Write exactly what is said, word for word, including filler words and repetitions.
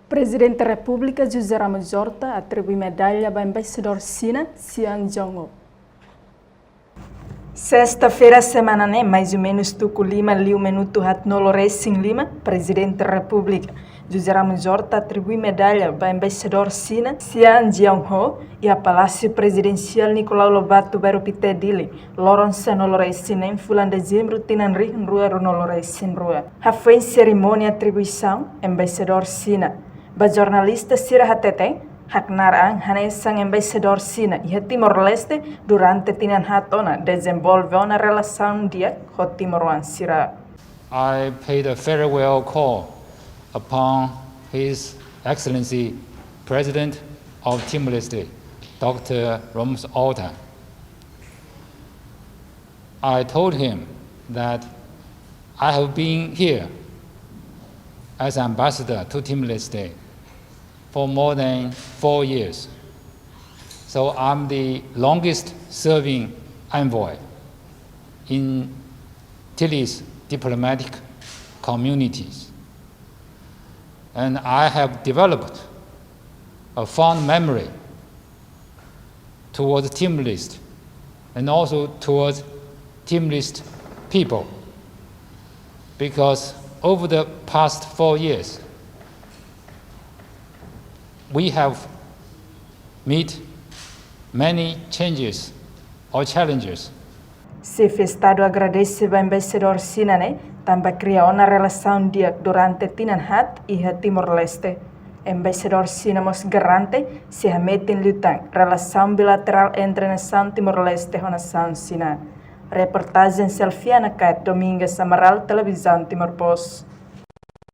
Prezidente Repúblika José Ramos Horta atribui medalla ba Embaixadór Xina Xian Jianho. Sesta-feira semana ne'e, mais ou menos tuku lima liu minutu haat nulu resin lima, Prezidente Repúblika José Ramos Horta atribui medalla ba Embaixadór Xina Xian Jianho iha Palásiu Prezidensiál Nicolau Lobato, Bairru Pité, Dili, loron sanulu resin neen fulan Dezembru tinan rihun rua ruanulu resin rua. Hafoin serimónia atribuisaun, Embaixadór Xina ba jornalista sira hateten, haknaar an hanesan Embaixadór Xina iha Timor-Leste durante tinan haat ona dezenvolve ona relasaun di'ak ho timoroan sira. I paid a farewell call upon His Excellency President of Timor-Leste, Doctor Ramos Horta. I told him that I have been here as ambassador to Timor-Leste for more than four years. So I'm the longest serving envoy in Chile's diplomatic communities. And I have developed a fond memory towards Timor-Leste and also towards Timor-Leste people, because over the past four years, we have met many changes or challenges. Xefe Estadu agradese ba Embaixadór Xina ne'e tanba kria ona relasaun di'ak durante tinan haat iha Timor-Leste. Embaixadór Xina mós garante sei hametin liután relasaun bilaterál entre nasaun Timor-Leste ho nasaun Xina. Reportajen Selfiana Kate, Domingas Amaral, Televizaun Timor Post.